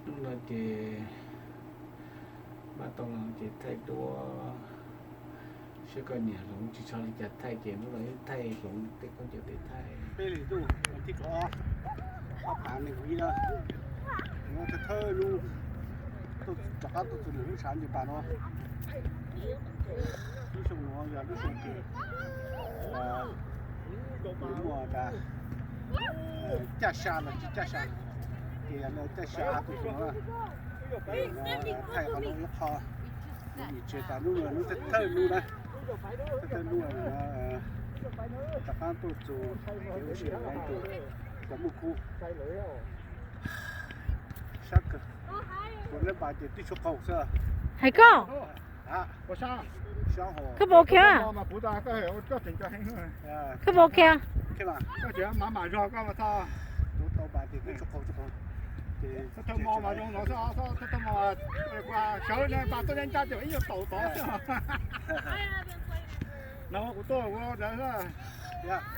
Hnub no ces mab tau los ces thaij duab, saib koj niam hloov tsis tshua li cas thaij ces hnub no wb thaij hloov tej khaub ncaws tej thaij. Peb li ntuj, thib kaum ob, ob phav nees nkaum ib na, thawj thawj lub, rov qab tuaj txog lub tshav nce pas no. Lub xyoo no yog lub xyoo kws muaj tas caj sa los tsis caj sa, ces yog caj sa tus xyoo no. Thaij qhov no ib qho, vim tsis tas lub no lub thawj lub na, thawj lub no rov qab tuaj txug kev ua si hauv tus cov muaj khub. Sab kawg, tus leb pas ces twb tshuav qaug xwb. Hais koj, koj puas ok? Koj puas ok?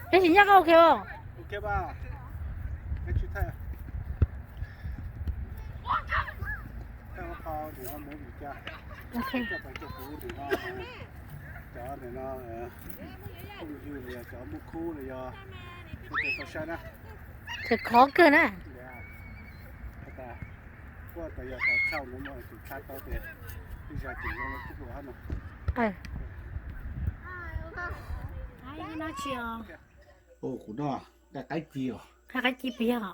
Tab sis nyab koj ok os? Cov no, phooj ywg los yog cov muaj khub los yog tau saib na. Khav khov kawg na. Kuj tas yog tas txhaj no mus tus tshab tau tias ib zag ces zoo li tib pluas hab no. Ua kuv no, qaib ci os. Qaib ci pes yog.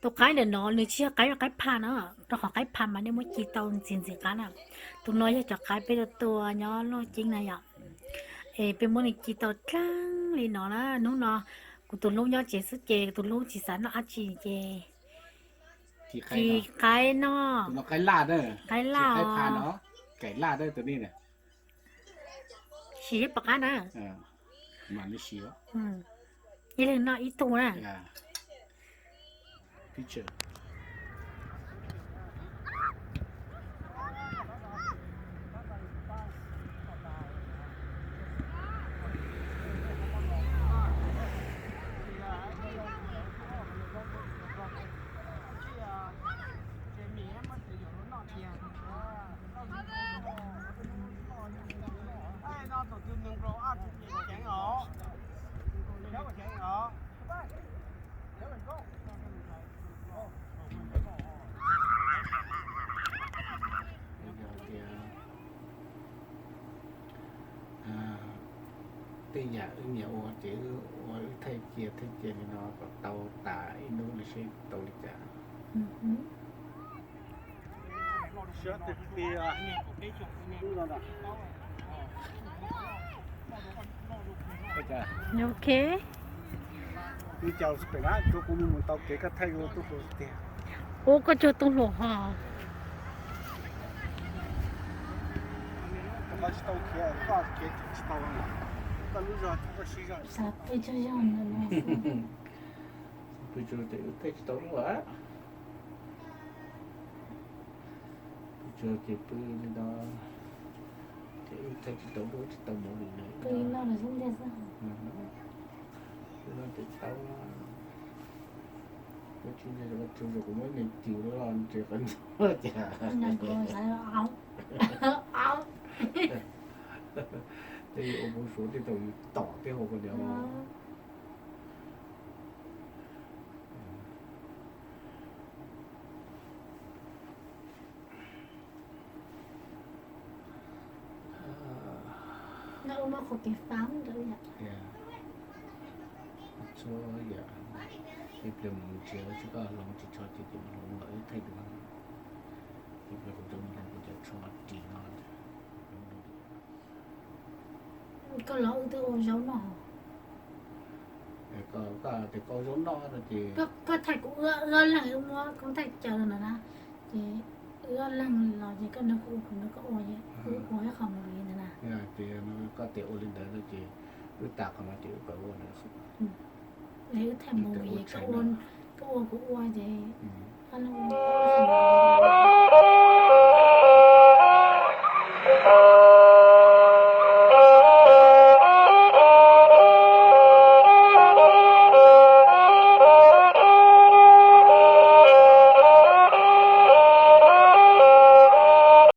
Tus qaib ntawm no nws tsis yog qaib, qaib pha na, rau qhov qaib pha mas nej muab ci tau ntxim ntxim qab na. Tus no yog cov qaib peb tua tua nyob Looj Ceeb na yom. Es peb muab nws ci tau dlaab li no na. Hnub no kuv tus hlub nyob tsev xwb ces tus hlub tsis xav noj dab tsi ces ci qaib noj. Qaib laj, qaib laj os. Sim ib pom qab na. Ib leeg noj ib tug na. Tej yam wb nyiam ua ces wb ua, wb thaij cia thaij cia li no kom tau tas ib hnub no seb tau li cas. Ok. Ua koj cuag tub hluas ho. Xav pw tsaug zog ntawm no. Pw tsaug ces wb thaij tsis tau lub a. Pw tsaug ces pw li no, ces wb thaij tsis tau lub tsis tau movie na. Pw li no los xub ntiag xwb. Pw no ces tau. Ua tsis nyiam ua tsaug zog kuv muab neeg cws los ntshe qhov ncauj cas. Tej ua mus suav tej tau yus tom tej hauv ko niam. Ua muaj qhov kev fab ntawd yom. Txhua yam, ib pliag mus tsev tsis koj hloov tsis tsho ces cia mus hloov lawm ib thaij dua. Ib pliag kuv coj mus hloov kuv cov tsho ris no. Koj los wb twb ua zaub noj. Koj tias koj ua zaub noj no ces koj thaij kuv ob leeg, wb muab koob thaij caw ntawd na, ces wb ob leeg los ces koj nrog kuv ua, kuv nrog koj ua, wb ua ib qho movie ntawd na. Ces koj tias ua li ntawd no ces wb tas qhov no ces wb pab ua ntawd xwb. Es wb thaij movie, koj ua kuv ua ces